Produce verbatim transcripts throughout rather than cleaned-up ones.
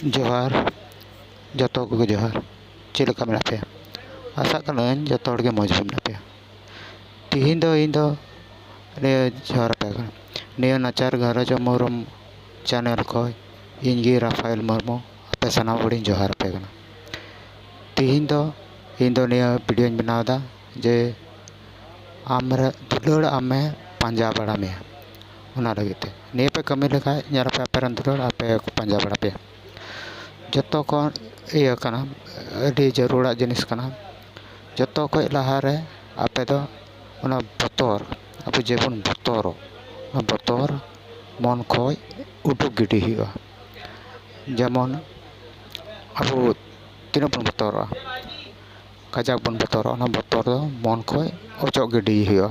ᱡᱚᱦᱟᱨ, ᱡᱚᱛᱚ ᱠᱚᱜᱮ ᱡᱚᱦᱟᱨ᱾ ᱪᱮᱫ ᱞᱮᱠᱟ ᱢᱮᱱᱟᱜ ᱯᱮᱭᱟ? ᱟᱥᱟᱜ ᱠᱟᱹᱱᱟᱹᱧ ᱡᱚᱛᱚ ᱦᱚᱲ ᱜᱮ ᱢᱚᱡᱽ ᱜᱮ ᱢᱮᱱᱟᱜ ᱯᱮᱭᱟ᱾ ᱛᱤᱦᱤᱧ ᱫᱚ ᱤᱧ ᱫᱚ ᱱᱤᱭᱟᱹ ᱡᱚᱦᱟᱨ ᱟᱯᱮ ᱠᱟᱱᱟ, ᱱᱤᱭᱟᱹ ᱱᱟᱪᱟᱨ ᱜᱷᱟᱨᱚᱸᱡᱽ ᱢᱩᱨᱢᱩ ᱪᱮᱱᱮᱞ ᱠᱷᱚᱱ ᱤᱧ ᱜᱮ ᱨᱟᱯᱷᱟᱭᱮᱞ ᱢᱩᱨᱢᱩ ᱟᱯᱮ ᱥᱟᱱᱟᱢ ᱦᱚᱲᱤᱧ ᱡᱚᱦᱟᱨ ᱟᱯᱮ ᱠᱟᱱᱟ᱾ ᱛᱤᱦᱤᱧ ᱫᱚ ᱤᱧ ᱫᱚ ᱱᱤᱭᱟᱹ ᱵᱷᱤᱰᱤᱭᱳᱧ ᱵᱮᱱᱟᱣ ᱮᱫᱟ ᱡᱮ ᱟᱢ ᱨᱮ ᱫᱩᱞᱟᱹᱲ ᱟᱢᱮ ᱯᱟᱸᱡᱟ ᱵᱟᱲᱟ ᱢᱮᱭᱟ᱾ ᱚᱱᱟ ᱞᱟᱹᱜᱤᱫ ᱛᱮ ᱱᱤᱭᱟᱹ ᱯᱮ ᱠᱟᱹᱢᱤ ᱞᱮᱠᱷᱟᱡ ᱧᱮᱞ ᱯᱮ ᱟᱯᱮ ᱨᱮᱱ ᱫᱩᱞᱟᱹᱲ ᱟᱯᱮ ᱠᱚ ᱯᱟᱸᱡᱟ ᱵᱟᱲᱟ ᱯᱮᱭᱟ᱾ ᱡᱚᱛᱚ ᱠᱷᱚᱱ ᱤᱭᱟᱹ ᱠᱟᱱᱟ, ᱟᱹᱰᱤ ᱡᱟᱹᱨᱩᱲᱟᱜ ᱡᱤᱱᱤᱥ ᱠᱟᱱᱟ᱾ ᱡᱚᱛᱚ ᱠᱷᱚᱱ ᱞᱟᱦᱟᱨᱮ ᱟᱯᱮ ᱫᱚ ᱚᱱᱟ ᱵᱚᱛᱚᱨ, ᱟᱵᱚ ᱡᱮᱵᱚᱱ ᱵᱚᱛᱚᱨᱚᱜ, ᱚᱱᱟ ᱵᱚᱛᱚᱨ ᱢᱚᱱ ᱠᱷᱚᱱ ᱩᱰᱩᱠ ᱜᱤᱰᱤ ᱦᱩᱭᱩᱜᱼᱟ᱾ ᱡᱮᱢᱚᱱ ᱟᱵᱚ ᱛᱤᱱᱟᱹᱜ ᱵᱚᱱ ᱵᱚᱛᱚᱨᱚᱜᱼᱟ, ᱠᱟᱡᱟᱠ ᱵᱚᱱ ᱵᱚᱛᱚᱨᱚᱜᱼᱟ, ᱚᱱᱟ ᱵᱚᱛᱚᱨ ᱫᱚ ᱢᱚᱱ ᱠᱷᱚᱱ ᱚᱪᱚᱜ ᱜᱤᱰᱤ ᱦᱩᱭᱩᱜᱼᱟ᱾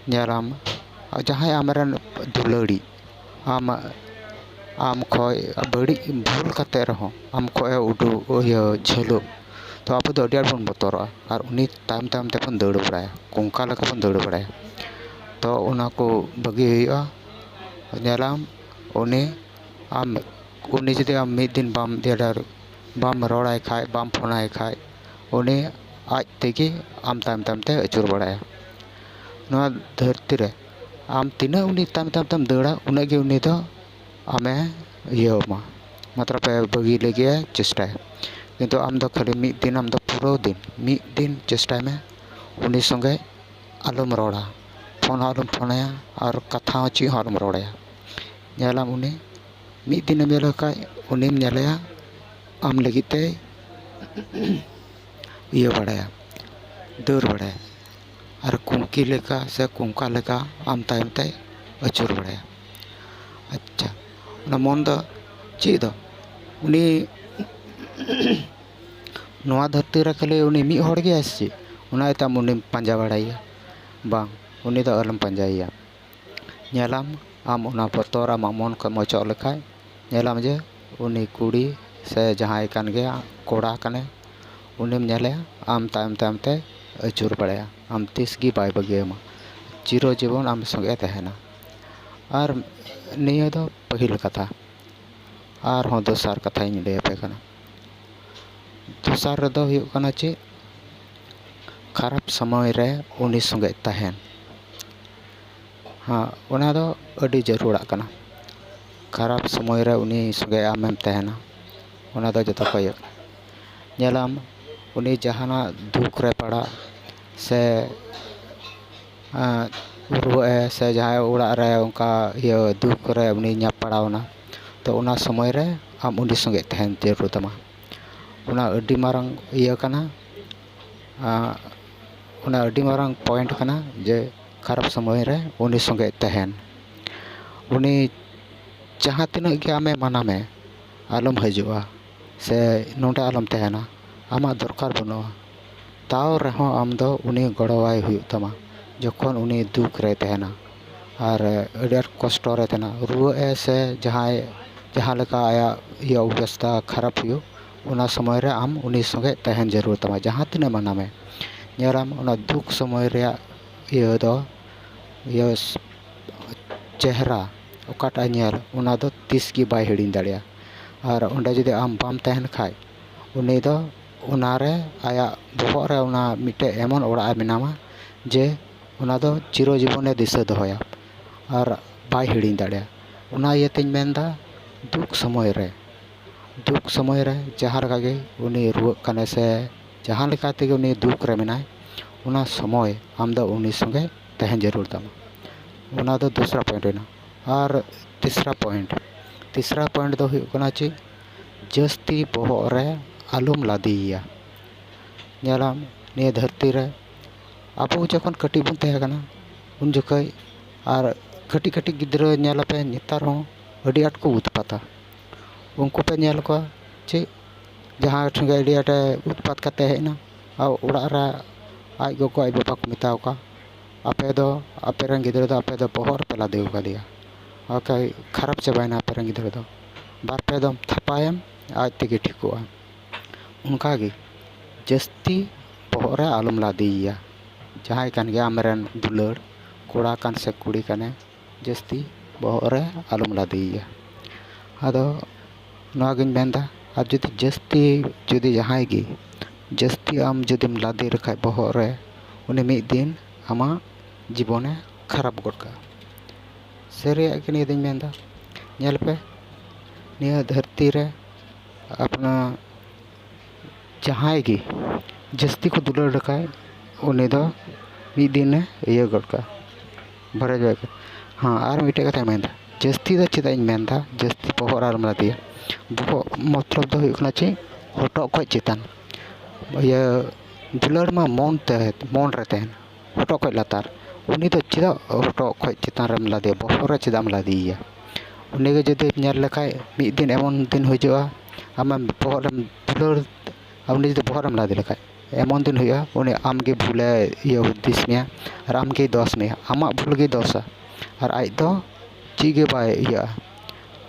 ᱧᱮᱞᱟᱢ, ᱡᱟᱦᱟᱸᱭ ᱟᱢᱨᱮᱱ ᱫᱩᱞᱟᱹᱲᱤᱡ ᱟᱢ, ᱟᱢ ᱠᱷᱚᱱ ᱵᱟᱹᱲᱤᱡ ᱵᱷᱩᱞ ᱠᱟᱛᱮ ᱨᱮᱦᱚᱸ ᱟᱢ ᱠᱷᱚᱱ ᱮ ᱩᱰᱩᱠ, ᱤᱭᱟᱹ, ᱡᱷᱟᱹᱞᱩᱜ, ᱛᱚ ᱟᱵᱚ ᱫᱚ ᱟᱹᱰᱤ ᱟᱸᱴ ᱵᱚᱱ ᱵᱚᱛᱚᱨᱚᱜᱼᱟ ᱟᱨ ᱩᱱᱤ ᱛᱟᱭᱚᱢ ᱛᱟᱭᱚᱢ ᱛᱮᱵᱚᱱ ᱫᱟᱹᱲ ᱵᱟᱲᱟᱭᱟ, ᱠᱚᱝᱠᱟ ᱞᱮᱠᱟ ᱵᱚᱱ ᱫᱟᱹᱲ ᱵᱟᱲᱟᱭᱟ᱾ ᱛᱚ ᱚᱱᱟ ᱠᱚ ᱵᱟᱹᱜᱤ ᱦᱩᱭᱩᱜᱼᱟ᱾ ᱧᱮᱞᱟᱢ, ᱩᱱᱤ ᱟᱢ, ᱩᱱᱤ ᱡᱩᱫᱤ ᱟᱢ ᱢᱤᱫ ᱫᱤᱱ ᱵᱟᱢ ᱤᱭᱟᱹ ᱫᱟᱲᱮ-, ᱵᱟᱢ ᱨᱚᱲᱟᱭ ᱠᱷᱟᱡ, ᱵᱟᱢ ᱯᱷᱳᱱᱟᱭ ᱠᱷᱟᱡ, ᱩᱱᱤ ᱟᱡ ᱛᱮᱜᱮ ᱟᱢ ᱛᱟᱭᱚᱢ ᱛᱟᱭᱚᱢ ᱛᱮ ᱟᱹᱪᱩᱨ ᱵᱟᱲᱟᱭᱟ᱾ ᱱᱚᱣᱟ ᱫᱷᱟᱹᱨᱛᱤ ᱨᱮ ᱟᱢ ᱛᱤᱱᱟᱹᱜ ᱩᱱᱤ ᱛᱟᱭᱚᱢ ᱛᱟᱭᱚᱢ ᱛᱮᱢ ᱫᱟᱹᱲᱟ, ᱩᱱᱟᱹᱜ ᱜᱮ ᱩᱱᱤ ᱫᱚ ᱟᱢᱮ ᱤᱭᱟᱹᱣᱟᱢᱟ, ᱢᱚᱛᱞᱚᱵ ᱮ ᱵᱟᱹᱜᱤ ᱞᱟᱹᱜᱤᱫ ᱮ ᱪᱮᱥᱴᱟᱭᱟ᱾ ᱠᱤᱱᱛᱩ ᱟᱢ ᱫᱚ ᱠᱷᱟᱹᱞᱤ ᱢᱤᱫ ᱫᱤᱱ, ᱟᱢ ᱫᱚ ᱯᱩᱨᱟᱹ ᱫᱤᱱ, ᱢᱤᱫ ᱫᱤᱱ ᱪᱮᱥᱴᱟᱭ ᱢᱮ, ᱩᱱᱤ ᱥᱚᱸᱜᱮ ᱟᱞᱚᱢ ᱨᱚᱲᱟ, ᱯᱷᱳᱱ ᱦᱚᱸ ᱟᱞᱚᱢ ᱯᱷᱳᱱᱟᱭᱟ ᱟᱨ ᱠᱟᱛᱷᱟ ᱦᱚᱸ ᱪᱮᱫ ᱦᱚᱸ ᱟᱞᱚᱢ ᱨᱚᱲᱟᱭᱟ᱾ ᱧᱮᱞᱟᱢ ᱩᱱᱤ ᱢᱤᱫ ᱫᱤᱱᱮᱢ ᱧᱮᱞ ᱞᱮᱠᱷᱟᱡ ᱩᱱᱤᱢ ᱧᱮᱞᱮᱭᱟ ᱟᱢ ᱞᱟᱹᱜᱤᱫ ᱛᱮᱭ ᱤᱭᱟᱹ ᱵᱟᱲᱟᱭᱟ, ᱫᱟᱹᱲ ᱵᱟᱲᱟᱭᱟ᱾ ᱟᱨ ᱠᱩᱝᱠᱤ ᱞᱮᱠᱟ ᱥᱮ ᱠᱚᱝᱠᱟ ᱞᱮᱠᱟ ᱟᱢ ᱛᱟᱭᱚᱢ ᱛᱮᱭ ᱟᱹᱪᱩᱨ ᱵᱟᱲᱟᱭᱟ᱾ ᱟᱪᱪᱷᱟ, ᱚᱱᱟ ᱢᱚᱱ ᱫᱚ ᱪᱮᱫ ᱫᱚ? ᱩᱱᱤ ᱱᱚᱣᱟ ᱫᱷᱟᱹᱨᱛᱤ ᱨᱮ ᱠᱷᱟᱹᱞᱤ ᱩᱱᱤ ᱢᱤᱫ ᱦᱚᱲ ᱜᱮᱭᱟᱭ ᱥᱮ ᱪᱮᱫ? ᱚᱱᱟ ᱤᱭᱟᱹᱛᱮ ᱟᱢ ᱩᱱᱤᱢ ᱯᱟᱸᱡᱟ ᱵᱟᱲᱟᱭᱮᱭᱟ? ᱵᱟᱝ, ᱩᱱᱤ ᱫᱚ ᱟᱞᱚᱢ ᱯᱟᱸᱡᱟᱭᱮᱭᱟ᱾ ᱧᱮᱞᱟᱢ, ᱟᱢ ᱚᱱᱟ ᱵᱚᱛᱚᱨ ᱟᱢᱟᱜ ᱢᱚᱱ ᱠᱷᱚᱱ ᱮᱢ ᱚᱪᱚᱜ ᱞᱮᱠᱷᱟᱡ, ᱧᱮᱞᱟᱢ ᱡᱮ ᱩᱱᱤ ᱠᱩᱲᱤ ᱥᱮ ᱡᱟᱦᱟᱸᱭ ᱠᱟᱱ ᱜᱮᱭᱟ, ᱠᱚᱲᱟ ᱠᱟᱱᱮ, ᱩᱱᱤᱢ ᱧᱮᱞᱮᱭᱟ, ᱟᱢ ᱛᱟᱭᱚᱢ ᱛᱟᱭᱚᱢ ᱛᱮ ᱟᱹᱪᱩᱨ ᱵᱟᱲᱟᱭᱟ᱾ ᱟᱢ ᱛᱤᱥ ᱜᱮ ᱵᱟᱭ ᱵᱟᱹᱜᱤᱭᱟᱢᱟ, ᱪᱤᱨᱚ ᱡᱤᱵᱚᱱ ᱟᱢ ᱥᱚᱸᱜᱮ ᱛᱟᱦᱮᱱᱟ᱾ ᱟᱨ ᱱᱤᱭᱟᱹ ᱫᱚ ᱯᱟᱹᱦᱤᱞ ᱠᱟᱛᱷᱟ᱾ ᱟᱨᱦᱚᱸ ᱫᱚᱥᱟᱨ ᱠᱟᱛᱷᱟᱧ ᱞᱟᱹᱭ ᱟᱯᱮ ᱠᱟᱱᱟ᱾ ᱫᱚᱥᱟᱨ ᱨᱮᱫᱚ ᱦᱩᱭᱩᱜ ᱠᱟᱱᱟ ᱪᱮᱫ? ᱠᱷᱟᱨᱟᱯ ᱥᱚᱢᱚᱭ ᱨᱮ ᱩᱱᱤ ᱥᱚᱸᱜᱮ ᱛᱟᱦᱮᱱ᱾ ᱦᱮᱸ, ᱚᱱᱟ ᱫᱚ ᱟᱹᱰᱤ ᱡᱟᱹᱨᱩᱲᱟᱜ ᱠᱟᱱᱟ᱾ ᱠᱷᱟᱨᱟᱯ ᱥᱚᱢᱚᱭ ᱨᱮ ᱩᱱᱤ ᱥᱚᱸᱜᱮ ᱟᱢᱮᱢ ᱛᱟᱦᱮᱱᱟ, ᱚᱱᱟ ᱫᱚ ᱡᱚᱛᱚ ᱠᱷᱚᱡ ᱤᱭᱟᱹ᱾ ᱧᱮᱞᱟᱢ, ᱩᱱᱤ ᱡᱟᱦᱟᱱᱟᱜ ᱫᱩᱠ ᱨᱮ ᱯᱟᱲᱟᱜ ᱥᱮ, ᱮᱸ, ᱨᱩᱣᱟᱹᱜ ᱮ ᱥᱮ ᱡᱟᱦᱟᱸᱭ ᱚᱲᱟᱜ ᱨᱮ ᱚᱱᱠᱟ ᱤᱭᱟᱹ ᱫᱩᱠ ᱨᱮ ᱩᱱᱤ ᱧᱟᱯᱟᱲᱟᱣ ᱮᱱᱟ, ᱛᱚ ᱚᱱᱟ ᱥᱚᱢᱚᱭ ᱨᱮ ᱟᱢ ᱩᱱᱤ ᱥᱚᱸᱜᱮ ᱛᱟᱦᱮᱱ ᱡᱟᱹᱨᱩᱲ ᱛᱟᱢᱟ᱾ ᱚᱱᱟ ᱟᱹᱰᱤ ᱢᱟᱨᱟᱝ ᱤᱭᱟᱹ ᱠᱟᱱᱟ, ᱟᱸ, ᱚᱱᱟ ᱟᱹᱰᱤ ᱢᱟᱨᱟᱝ point ᱠᱟᱱᱟ ᱡᱮ ᱠᱷᱟᱨᱟᱯ ᱥᱚᱢᱚᱭ ᱨᱮ ᱩᱱᱤ ᱥᱚᱸᱜᱮ ᱛᱟᱦᱮᱱ᱾ ᱩᱱᱤ ᱡᱟᱦᱟᱸ ᱛᱤᱱᱟᱹᱜ ᱜᱮ ᱟᱢᱮ ᱢᱟᱱᱟᱢᱮ, ᱟᱞᱚᱢ ᱦᱤᱡᱩᱜᱼᱟ ᱥᱮ ᱱᱚᱰᱮ ᱟᱞᱚᱢ ᱛᱟᱦᱮᱱᱟ, ᱟᱢᱟᱜ ᱫᱚᱨᱠᱟᱨ ᱵᱟᱹᱱᱩᱜᱼᱟ, ᱛᱟᱣ ᱨᱮᱦᱚᱸ ᱟᱢ ᱫᱚ ᱩᱱᱤ ᱜᱚᱲᱚᱣᱟᱭ ᱦᱩᱭᱩᱜ ᱛᱟᱢᱟ ᱡᱚᱠᱷᱚᱱ ᱩᱱᱤ ᱫᱩᱠ ᱨᱮᱭ ᱛᱟᱦᱮᱱᱟ ᱟᱨ ᱟᱹᱰᱤ ᱟᱸᱴ ᱠᱚᱥᱴᱚ ᱨᱮ ᱛᱟᱦᱮᱱᱟ, ᱨᱩᱣᱟᱹᱜ ᱮ ᱥᱮ ᱡᱟᱦᱟᱸᱭ ᱡᱟᱦᱟᱸ ᱞᱮᱠᱟ ᱟᱭᱟᱜ ᱤᱭᱟᱹ ᱚᱵᱚᱥᱛᱟ ᱠᱷᱟᱨᱟᱯ ᱦᱩᱭᱩᱜ, ᱚᱱᱟ ᱥᱚᱢᱚᱭ ᱨᱮ ᱟᱢ ᱩᱱᱤ ᱥᱚᱸᱜᱮ ᱛᱟᱦᱮᱱ ᱡᱟᱹᱨᱩᱲ ᱛᱟᱢᱟ, ᱡᱟᱦᱟᱸ ᱛᱤᱱᱟᱹᱜ ᱢᱟᱱᱟᱢᱮ᱾ ᱧᱮᱞᱟᱢ, ᱚᱱᱟ ᱫᱩᱠ ᱥᱚᱢᱚᱭ ᱨᱮᱭᱟᱜ ᱤᱭᱟᱹ ᱫᱚ, ᱤᱭᱟᱹ ᱪᱮᱦᱨᱟ ᱚᱠᱟᱴᱟᱜ ᱧᱮᱞ, ᱚᱱᱟ ᱫᱚ ᱛᱤᱥ ᱜᱮ ᱵᱟᱭ ᱦᱤᱲᱤᱧ ᱫᱟᱲᱮᱭᱟᱜᱼᱟ᱾ ᱟᱨ ᱚᱸᱰᱮ ᱡᱩᱫᱤ ᱟᱢ ᱵᱟᱢ ᱛᱟᱦᱮᱱ ᱠᱷᱟᱡ, ᱩᱱᱤ ᱫᱚ ᱚᱱᱟᱨᱮ ᱟᱭᱟᱜ ᱵᱚᱦᱚᱜ ᱨᱮ ᱚᱱᱟ ᱢᱤᱫᱴᱮᱡ ᱮᱢᱚᱱ ᱚᱲᱟᱜ ᱮ ᱵᱮᱱᱟᱣᱟ ᱡᱮ ᱚᱱᱟ ᱫᱚ ᱪᱤᱨᱚ ᱡᱤᱵᱚᱱᱮ ᱫᱤᱥᱟᱹ ᱫᱚᱦᱚᱭᱟ ᱟᱨ ᱵᱟᱭ ᱦᱤᱲᱤᱧ ᱫᱟᱲᱮᱭᱟᱜᱼᱟ᱾ ᱚᱱᱟ ᱤᱭᱟᱹᱛᱮᱧ ᱢᱮᱱᱫᱟ, ᱫᱩᱠ ᱥᱚᱢᱚᱭ ᱨᱮ, ᱫᱩᱠ ᱥᱚᱢᱚᱭ ᱨᱮ ᱡᱟᱦᱟᱸ ᱞᱮᱠᱟ ᱜᱮ ᱩᱱᱤ ᱨᱩᱣᱟᱹᱜ ᱠᱟᱱᱟᱭ ᱥᱮ ᱡᱟᱦᱟᱸ ᱞᱮᱠᱟ ᱛᱮᱜᱮ ᱩᱱᱤ ᱫᱩᱠ ᱨᱮ ᱢᱮᱱᱟᱭ, ᱚᱱᱟ ᱥᱚᱢᱚᱭ ᱟᱢ ᱫᱚ ᱩᱱᱤ ᱥᱚᱸᱜᱮ ᱛᱟᱦᱮᱸ ᱡᱟᱹᱨᱩᱲ ᱛᱟᱢᱟ᱾ ᱚᱱᱟ ᱫᱚ ᱫᱚᱥᱨᱟ point ᱦᱩᱭᱱᱟ᱾ ᱟᱨ ᱛᱤᱥᱨᱟ point, ᱛᱤᱥᱨᱟ point ᱫᱚ ᱦᱩᱭᱩᱜ ᱠᱟᱱᱟ ᱪᱮᱫ? ᱡᱟᱹᱥᱛᱤ ᱵᱚᱦᱚᱜ ᱨᱮ ᱟᱞᱚᱢ ᱞᱟᱫᱮᱭᱮᱭᱟ᱾ ᱧᱮᱞᱟᱢ, ᱱᱤᱭᱟᱹ ᱫᱷᱟᱹᱨᱛᱤ ᱨᱮ ᱟᱵᱚ ᱡᱚᱠᱷᱚᱱ ᱠᱟᱹᱴᱤᱡ ᱵᱚᱱ ᱛᱟᱦᱮᱸ ᱠᱟᱱᱟ, ᱩᱱ ᱡᱚᱠᱷᱚᱡ ᱟᱨ ᱠᱟᱹᱴᱤᱡ ᱠᱟᱹᱴᱤᱡ ᱜᱤᱫᱽᱨᱟᱹ ᱧᱮᱞ ᱟᱯᱮ, ᱱᱮᱛᱟᱨ ᱦᱚᱸ ᱟᱹᱰᱤ ᱟᱸᱴ ᱠᱚ ᱩᱛᱯᱟᱛᱟ᱾ ᱩᱱᱠᱩ ᱯᱮ ᱧᱮᱞ ᱠᱚᱣᱟ ᱪᱮᱫ, ᱡᱟᱦᱟᱸᱭ ᱴᱷᱮᱱ ᱜᱮ ᱟᱹᱰᱤ ᱟᱸᱴᱮ ᱩᱛᱯᱟᱛ ᱠᱟᱛᱮ ᱦᱮᱡ ᱮᱱᱟ, ᱟᱨ ᱚᱲᱟᱜ ᱨᱮ ᱟᱡ ᱜᱚᱜᱚ ᱟᱡ ᱵᱟᱵᱟ ᱠᱚ ᱢᱮᱛᱟᱣ ᱠᱚᱣᱟ, "ᱟᱯᱮ ᱫᱚ, ᱟᱯᱮ ᱨᱮᱱ ᱜᱤᱫᱽᱨᱟᱹ ᱫᱚ ᱟᱯᱮ ᱫᱚ ᱵᱚᱦᱚᱜ ᱨᱮᱯᱮ ᱞᱟᱫᱮ ᱟᱠᱟᱫᱮᱭᱟ, ᱵᱟᱠᱷᱟᱡ ᱠᱷᱟᱨᱟᱯ ᱪᱟᱵᱟᱭᱮᱱᱟ ᱟᱯᱮ ᱨᱮᱱ ᱜᱤᱫᱽᱨᱟᱹ ᱫᱚ, ᱵᱟᱨ ᱯᱮ ᱫᱚᱢ ᱛᱷᱟᱯᱟᱭᱮᱢ, ᱟᱡ ᱛᱮᱜᱮ ᱴᱷᱤᱠᱚᱜᱼᱟ᱾" ᱚᱱᱠᱟᱜᱮ ᱡᱟᱹᱥᱛᱤ ᱵᱚᱦᱚᱜ ᱨᱮ ᱟᱞᱚᱢ ᱞᱟᱫᱮᱭᱮᱭᱟ᱾ ᱡᱟᱦᱟᱸᱭ ᱠᱟᱱ ᱜᱮ ᱟᱢᱨᱮᱱ ᱫᱩᱞᱟᱹᱲ, ᱠᱚᱲᱟ ᱠᱟᱱ ᱥᱮ ᱠᱩᱲᱤ ᱠᱟᱱᱮ, ᱡᱟᱹᱥᱛᱤ ᱵᱚᱦᱚᱜ ᱨᱮ ᱟᱞᱚᱢ ᱞᱟᱫᱮᱭᱮᱭᱟ᱾ ᱟᱫᱚ ᱱᱚᱣᱟᱜᱤᱧ ᱢᱮᱱᱫᱟ᱾ ᱟᱨ ᱡᱩᱫᱤ ᱡᱟᱹᱥᱛᱤ, ᱡᱩᱫᱤ ᱡᱟᱦᱟᱸᱭ ᱜᱮ ᱡᱟᱹᱥᱛᱤ ᱟᱢ ᱡᱩᱫᱤᱢ ᱞᱟᱫᱮ ᱞᱮᱠᱷᱟᱡ ᱵᱚᱦᱚᱜ ᱨᱮ, ᱩᱱᱤ ᱢᱤᱫ ᱫᱤᱱ ᱟᱢᱟᱜ ᱡᱤᱵᱚᱱᱮ ᱠᱷᱟᱨᱟᱯ ᱜᱚᱫ ᱠᱟᱜᱼᱟ᱾ ᱥᱟᱹᱨᱤᱭᱟᱜ ᱜᱮ ᱱᱤᱭᱟᱹ ᱫᱚᱧ ᱢᱮᱱᱫᱟ᱾ ᱧᱮᱞ ᱯᱮ, ᱱᱤᱭᱟᱹ ᱫᱷᱟᱹᱨᱛᱤ ᱨᱮ ᱟᱯᱱᱟ ᱡᱟᱦᱟᱸᱭ ᱜᱮ ᱡᱟᱹᱥᱛᱤ ᱠᱚ ᱫᱩᱞᱟᱹᱲ ᱞᱮᱠᱷᱟᱡ, ᱩᱱᱤ ᱫᱚ ᱢᱤᱫ ᱫᱤᱱᱮ ᱤᱭᱟᱹ ᱜᱚᱫ ᱠᱟᱜᱼᱟ, ᱵᱟᱨᱦᱮ ᱡᱟᱭᱜᱟ᱾ ᱦᱮᱸ, ᱟᱨ ᱢᱤᱫᱴᱮᱡ ᱠᱟᱛᱷᱟᱧ ᱢᱮᱱᱫᱟ, ᱡᱟᱹᱥᱛᱤ ᱫᱚ ᱪᱮᱫᱟᱜ ᱤᱧ ᱢᱮᱱᱫᱟ, ᱡᱟᱹᱥᱛᱤ ᱵᱚᱦᱚᱜ ᱨᱮ ᱟᱞᱚᱢ ᱞᱟᱫᱮᱭᱟ᱾ ᱵᱚᱦᱚᱜ ᱢᱚᱛᱞᱚᱵ ᱫᱚ ᱦᱩᱭᱩᱜ ᱠᱟᱱᱟ ᱪᱮᱫ, ᱦᱚᱴᱚᱜ ᱠᱷᱚᱡ ᱪᱮᱛᱟᱱ᱾ ᱤᱭᱟᱹ ᱫᱩᱞᱟᱹᱲ ᱢᱟ ᱢᱚᱱ ᱛᱮ, ᱢᱚᱱ ᱨᱮ ᱛᱟᱦᱮᱱ, ᱦᱚᱴᱚᱜ ᱠᱷᱚᱡ ᱞᱟᱛᱟᱨ᱾ ᱩᱱᱤ ᱫᱚ ᱪᱮᱫᱟᱜ ᱦᱚᱴᱚᱜ ᱠᱷᱚᱡ ᱪᱮᱛᱟᱱ ᱨᱮᱢ ᱞᱟᱫᱮᱭᱟ, ᱵᱚᱦᱚᱜ ᱨᱮ ᱪᱮᱫᱟᱜ ᱮᱢ ᱞᱟᱫᱮᱭᱮᱭᱟ? ᱩᱱᱤ ᱜᱮ ᱡᱩᱫᱤᱢ ᱧᱮᱞ ᱞᱮᱠᱷᱟᱡ, ᱢᱤᱫ ᱫᱤᱱ ᱮᱢᱚᱱ ᱫᱤᱱ ᱦᱤᱡᱩᱜᱼᱟ, ᱟᱢᱮᱢ ᱵᱚᱦᱚᱜ ᱨᱮᱢ ᱫᱩᱞᱟᱹᱲ, ᱟᱨ ᱩᱱᱤ ᱡᱩᱫᱤ ᱵᱚᱦᱚᱜ ᱨᱮᱢ ᱞᱟᱫᱮ ᱞᱮᱠᱷᱟᱡ, ᱮᱢᱚᱱ ᱫᱤᱱ ᱦᱩᱭᱩᱜᱼᱟ, ᱩᱱᱤ ᱟᱢᱜᱮ ᱵᱷᱩᱞᱮ ᱤᱭᱟᱹ ᱦᱩᱫᱤᱥ ᱢᱮᱭᱟ ᱟᱨ ᱟᱢᱜᱮᱭ ᱫᱚᱥ ᱢᱮᱭᱟ, ᱟᱢᱟᱜ ᱵᱷᱩᱞ ᱜᱮᱭ ᱫᱚᱥᱟ᱾ ᱟᱨ ᱟᱡ ᱫᱚ ᱪᱮᱫ ᱜᱮ ᱵᱟᱭ ᱤᱭᱟᱹᱜᱼᱟ,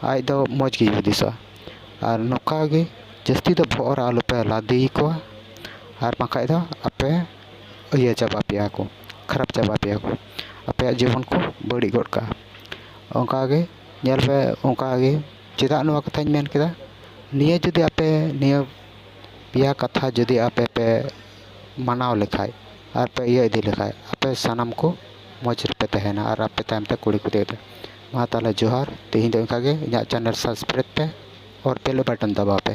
ᱟᱡ ᱫᱚ ᱢᱚᱡᱽ ᱜᱮᱭ ᱦᱩᱫᱤᱥᱚᱜᱼᱟ᱾ ᱟᱨ ᱱᱚᱝᱠᱟ ᱜᱮ ᱡᱟᱹᱥᱛᱤ ᱫᱚ ᱵᱚᱦᱚᱜ ᱨᱮ ᱟᱞᱚᱯᱮ ᱞᱟᱫᱮ ᱠᱚᱣᱟ, ᱟᱨ ᱵᱟᱝᱠᱷᱟᱡ ᱫᱚ ᱟᱯᱮ ᱤᱭᱟᱹ ᱪᱟᱵᱟ ᱯᱮᱭᱟ ᱠᱚ, ᱠᱷᱟᱨᱟᱯ ᱪᱟᱵᱟ ᱯᱮᱭᱟ ᱠᱚ, ᱟᱯᱮᱭᱟᱜ ᱡᱤᱵᱚᱱ ᱠᱚ ᱵᱟᱹᱲᱤᱡ ᱜᱚᱫ ᱠᱟᱜᱼᱟ᱾ ᱚᱱᱠᱟ ᱜᱮ ᱧᱮᱞ ᱯᱮ, ᱚᱱᱠᱟ ᱜᱮ᱾ ᱪᱮᱫᱟᱜ ᱱᱚᱣᱟ ᱠᱟᱛᱷᱟᱧ ᱢᱮᱱ ᱠᱮᱫᱟ? ᱱᱤᱭᱟᱹ ᱡᱩᱫᱤ ᱟᱯᱮ, ᱱᱤᱭᱟᱹ ᱯᱮᱭᱟ ᱠᱟᱛᱷᱟ ᱡᱩᱫᱤ ᱟᱯᱮ ᱯᱮ ᱢᱟᱱᱟᱣ ᱞᱮᱠᱷᱟᱡ ᱟᱨ ᱯᱮ ᱤᱭᱟᱹ ᱤᱫᱤ ᱞᱮᱠᱷᱟᱡ, ᱟᱯᱮ ᱥᱟᱱᱟᱢ ᱠᱚ ᱢᱚᱡᱽ ᱨᱮᱯᱮ ᱛᱟᱦᱮᱱᱟ ᱟᱨ ᱟᱯᱮ ᱛᱟᱭᱚᱢ ᱛᱮ ᱠᱩᱲᱤ ᱠᱚ ᱫᱮᱡ ᱯᱮ᱾ ᱢᱟ ᱛᱟᱦᱚᱞᱮ ᱡᱚᱦᱟᱨ᱾ ᱛᱮᱦᱮᱧ ᱫᱚ ᱚᱱᱠᱟ ᱜᱮ᱾ ᱤᱧᱟᱹᱜ channel subscribe ᱯᱮ ᱟᱨ bell button ᱫᱟᱵᱟᱣ ᱯᱮ᱾